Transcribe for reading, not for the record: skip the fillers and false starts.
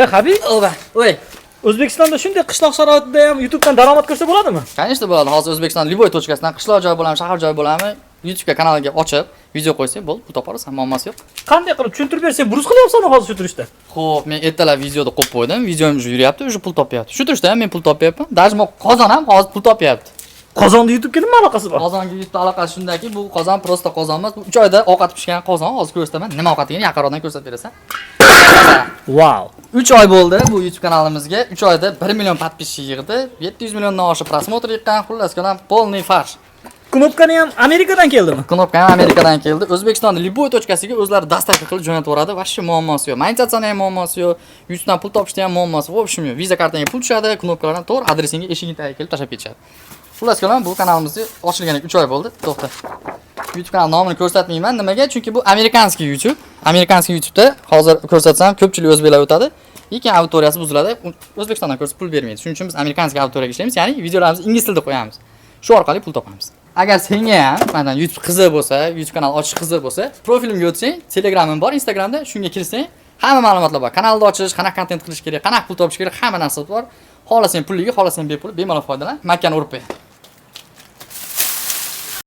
Habib, Ova, voy. O'zbekistonda shunday qishloq sharoitida ham YouTube'dan daromad ko'rsa bo'ladimi? Конечно, bo'ladi. Hozir O'zbekiston любой точка sidan, qishloq joy bo'ladimi, shahar joy bo'ladimi, YouTube'ga kanalga ochib, video qo'ysang, bo'ldi, pul toparasan, muammosi yo'q. Qanday qilib tushuntirib bersang, burus qilyapsan hozir shu turishda. Xo'p, men ertalab videoda qo'yib qo'ydim, videom уже yuryapti, уже pul topyapti. Shu turishda ham men pul topyapman. Даже qozon ham hozir pul topyapti. Qozonda YouTube'ga nima aloqasi bor? Qozonga YouTube aloqasi shundaki, bu qozon просто qozon emas, bu 3 oyda ovqat pishgan qozon. Hozir ko'rsataman. Nima ovqatligini yaqinroqdan ko'rsatib berasan. Wow. 3 oy bo'ldi bu YouTube kanalimizga. 3 oyda 1 million подписчик yig'di. 700 milliondan oshiq просмотр yiqqan. Xullas kalom, полный фарш. Knopkani ham Amerikadan keldimi? Knopka ham Amerikadan keldi. O'zbekistonda любой точка siga o'zlari доставка qilib jo'natib yuboradi. Вообще muammosi yo'q. Monetizatsiyani ham muammosi yo'q. YouTubedan pul topishda ham muammosi, в общем, yo'q. Visa kartangga pul tushadi, knopkalardan to'g'ri adresingga, eshiging tagiga kelib tashlab ketishadi. Xullas kalom, bu kanalimizni ochilganiga 3 oy bo'ldi. To'xta. YouTube kanal nomini ko'rsatmayman. Nimaga? Chunki bu американский YouTube. Американский YouTube'da hozir ko'rsatsam, ko'pchilik o'zbeklar o'tadi. Lekin auditoriyasi buziladi. O'zbekistondan ko'rsa, pul bermaydi. Shuning uchun biz американский auditoriyaga ishlaymiz, ya'ni videolarimizni ingliz tilida qo'yamiz. Shu orqali pul topamiz. Agar senga ham masalan YouTube qiziq bo'lsa, YouTube kanal ochish qiziq bo'lsa, profilimga o'tsang, Telegramim bor, Instagramda, shunga kirsang, hamma ma'lumotlar bor. Kanalni ochish, qanaqa kontent qilish kerak, qanaqa pul topish kerak, hamma narsa bor. Xohlasang pulligi, xohlasang bepul, bemalol foydalan. Makkani urib qo'y.